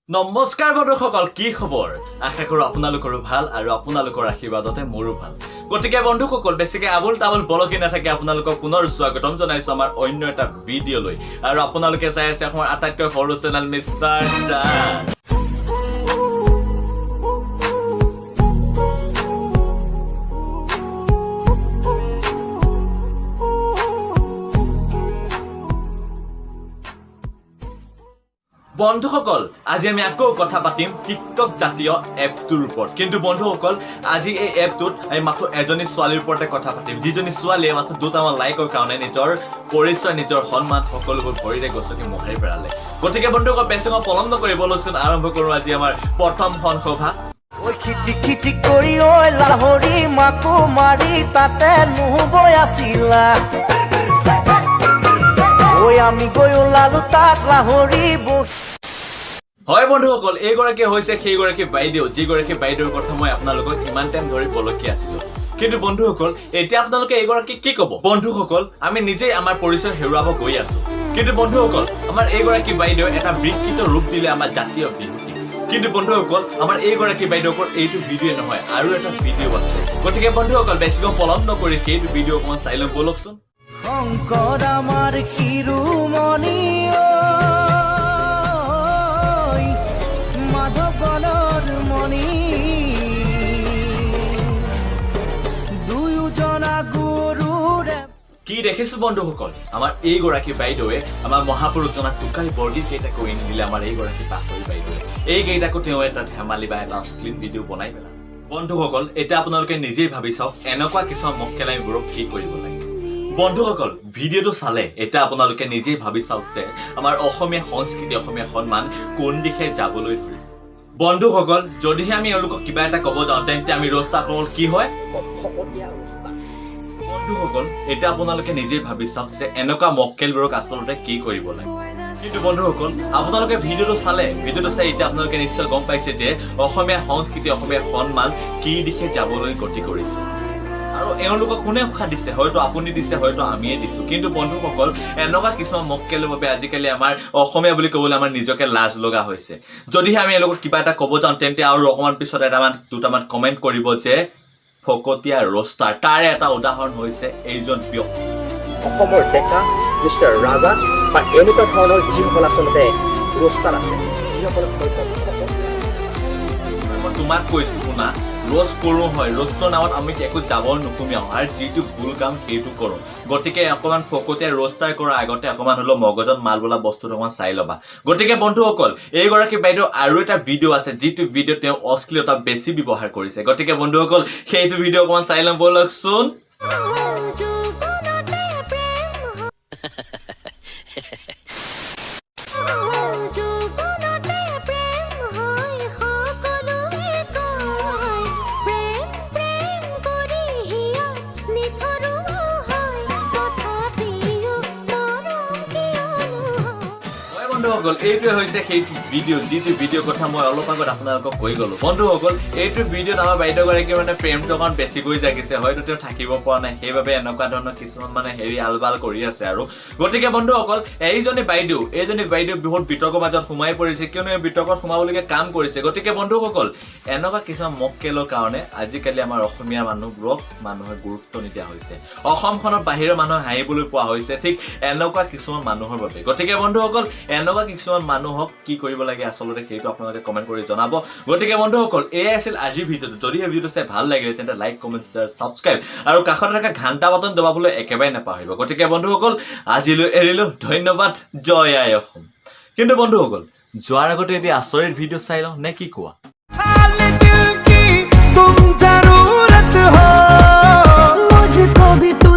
নমস্কাৰ বন্ধুসকল, কি খবৰ? আশা কৰোঁ আপোনালোকৰো ভাল আৰু আপোনালোকৰ আশীৰ্বাদতে মোৰো ভাল। গতিকে বন্ধুসকল, বেছিকে আবোল তাবোল বলকি নাথাকে আপোনালোকক পুনৰ স্বাগতম জনাইছো আমাৰ অন্য এটা ভিডিঅ'লৈ আৰু আপোনালোকে চাই আছে অসমৰ আটাইতকৈ সৰু চেনেল মিষ্টাৰ দাস। বন্ধুসকল, আজি আমি আকৌ কথা পাতিম টিকটক জাতীয় এপটোৰ ওপৰত। কিন্তু বন্ধুসকল, আজি এই এপটোত আমি মাথো এজনী ছোৱালীৰ ওপৰতে কথা পাতিম, যিজনী ছোৱালীয়ে মাথো দুটামান লাইকৰ কাৰণে নিজৰ পৰিচয়, নিজৰ সন্মান সকলোবোৰ ভৰিৰে গছকি মোহাৰি পেলালে। গতিকে বন্ধুসকল, বেছি সময় পলম নকৰি বলকচোন আৰম্ভ কৰোঁ আজি আমাৰ প্ৰথমখন সভা। ঐ খিটি খিটি কৰি ঐ লাহৰি মাকো মাৰি তাতে নুবৈ আছিলা। ঐ আমি গৈ ওলালো তাত লাহৰি বহি। হয় বন্ধুসকল, এইগৰাকী হৈছে সেইগৰাকী বাইদেউ, যিগৰাকী বাইদেউৰ কথা মই আপোনালোকক ইমান টাইম ধৰি বলকি আছিলো। কিন্তু বন্ধুসকল, এতিয়া আপোনালোকে এইগৰাকী কি ক'ব? বন্ধুসকল, আমি নিজেই আমাৰ পৰিচয় হেৰুৱাব গৈ আছো। কিন্তু বন্ধুসকল, আমাৰ এইগৰাকী বাইদেউ এটা বিকৃত ৰূপ দিলে আমাৰ জাতীয় বিহুটিক। কিন্তু বন্ধুসকল, আমাৰ এইগৰাকী বাইদেউকৰ এইটো ভিডিঅ' নহয়, আৰু এটা ভিডিঅ' আছে। গতিকে বন্ধুসকল, বেছিকৈ পলম নকৰি সেইটো ভিডিঅ' অকণমান চাই লওঁ ব'লকচোন। শংকৰ আমাৰ শিৰোমণি ঐ মাধৱনৰ মণি, দুয়োজনা গুৰুৰে। কি দেখিছো বন্ধুসকল, আমাৰ এইগৰাকী বাইদেৱে আমাৰ মহাপুৰুষজনাক টোকাই বৰগীত কেইটাকো এৰি নিদিলে। আমাৰ এইগৰাকী পাখৰি বাইদেৱে এইকেইটাকো তেওঁ এটা ধেমালি বা এটা অশ্লীল ভিডিঅ' বনাই পেলালে। বন্ধুসকল, এতিয়া আপোনালোকে নিজেই ভাবি চাওক, এনেকুৱা কিছুমান মক্কেলাইবোৰক কি কৰিব লাগে। বন্ধুসকল, ভিডিঅ'টো চালে, এতিয়া আপোনালোকে নিজেই ভাবি চাওক যে আমাৰ অসমীয়া সংস্কৃতি, অসমীয়া সন্মান কোন দিশে যাবলৈ ধৰিছে। বন্ধুসকল, যদিহে আমি এওঁলোকক কিবা এটা ক'ব যাওঁ, তেন্তে আমি ৰস্তা কি হয়। বন্ধুসকল, এতিয়া আপোনালোকে নিজেই ভাবি চাওক যে এনেকুৱা মক্কেলবোৰক আচলতে কি কৰিব লাগে। কিন্তু বন্ধুসকল, আপোনালোকে ভিডিঅ'টো চালে, ভিডিঅ'টো চাই এতিয়া আপোনালোকে নিশ্চয় গম পাইছে যে অসমীয়া সংস্কৃতি, অসমীয়া সন্মান কি দিশে যাবলৈ গতি কৰিছে আৰু এওঁলোকক কোনে উৎসাহ দিছে। হয়তো আপুনি দিছে, হয়তো আমিয়ে দিছো। কিন্তু বন্ধুসকল, এনেকুৱা কিছুমান মক্কেলৰ বাবে আজিকালি আমাৰ অসমীয়া বুলি ক'বলৈ আমাৰ নিজকে লাজ লগা হৈছে। যদিহে আমি এওঁলোকক কিবা এটা ক'ব যাওঁ, তেন্তে আৰু অকণমান পিছত এটামান দুটামান কমেণ্ট কৰিব যে ফকতীয়া ৰষ্টাৰ। তাৰে এটা উদাহৰণ হৈছে এইজন ব্যক্তি। অসমৰ ডেকা মিষ্টাৰ ৰাজা বা এনেকুৱা ধৰণৰ যিসকল আচলতে ৰোষ্টাৰ আছে, যিসকলক হয়তো মই তোমাক কৈছো শুনা, ৰ'ষ্ট কৰোঁ হয়, ৰ'ষ্টৰ নামত আমি একো জাবৰ নুসুমিয়াওঁ আৰু যিটো ভুল কাম সেইটো কৰোঁ। গতিকে অকণমান ফকতীয়া ৰ'ষ্টাৰ কৰাৰ আগতে অকণমান হ'লেও মগজত মাল বোলা বস্তুটো অকণমান চাই ল'বা। গতিকে বন্ধুসকল, এইগৰাকী বাইদেউ আৰু এটা ভিডিঅ' আছে, যিটো ভিডিঅ' তেওঁ অশ্লীলতা বেছি ব্যৱহাৰ কৰিছে। গতিকে বন্ধুসকল, সেইটো ভিডিঅ' অকণমান চাই ল'ম ব'লকচোন। যৌৱনতে প্ৰেম হয়, যৌৱনতে প্ৰেম হয়, সকলোৱে কয়। প্ৰেম প্ৰেম কৰি হিয়া নিথৰুৱা হয়, তথাপিও মৰম কিয়নো হয়? হয় বন্ধুসকল, এইটোৱে হৈছে সেইটো ভিডিঅ', যিটো ভিডিঅ' কথা মই অলপ আগত আপোনালোকক কৈ গ'লো। বন্ধুসকল, এইটো ভিডিঅ'ত আমাৰ বাইদেউগৰাকীয়ে মানে প্ৰেমটো অকণ বেছিকৈ জাগিছে, হয়তো তেওঁ থাকিব পৰা নাই, সেইবাবে এনেকুৱা ধৰণৰ কিছুমান মানে হেৰি আলবাল কৰি আছে আৰু। গতিকে বন্ধুসকল, এইজনী বাইদেউ বহুত বিতৰ্কৰ মাজত সোমাই পৰিছে, কিয়নো এই বিতৰ্কত সোমাবলগীয়া কাম কৰিছে। গতিকে বন্ধুসকল, এনেকুৱা কিছুমান মক্কেলৰ কাৰণে আজিকালি আমাৰ অসমীয়া মানুহবোৰক মানুহে গুৰুত্ব নিদিয়া হৈছে। অসমখনত বাহিৰৰ মানুহে হাঁহিবলৈ পোৱা হৈছে ঠিক এনেকুৱা কিছুমান মানুহৰ বাবে। গতিকে বন্ধুসকল, এনেকুৱা কিছুমান মানুহক কি কৰিব লাগে আচলতে, সেইটো আপোনালোকে কমেণ্ট কৰি জনাব। গতিকে বন্ধুসকল, এয়াই আছিল আজিৰ ভিডিঅ'টো। যদি এই ভিডিঅ'টো চাই ভাল লাগিলে, তেন্তে লাইক, কমেণ্ট, শ্বেয়াৰ, ছাবস্ক্ৰাইব আৰু কাষতে থকা ঘণ্টা বাটন দবাবলৈ একেবাৰে নাপাহৰিব। গতিকে বন্ধুসকল, আজিলৈ এৰিলোঁ। ধন্যবাদ। জয় আই অসম। কিন্তু বন্ধুসকল, যোৱাৰ আগতে এটি আচৰিত ভিডিঅ' চাই লওঁ নে কি কোৱা? हाल दिल की तुम जरूरत हो। मुझको भी तू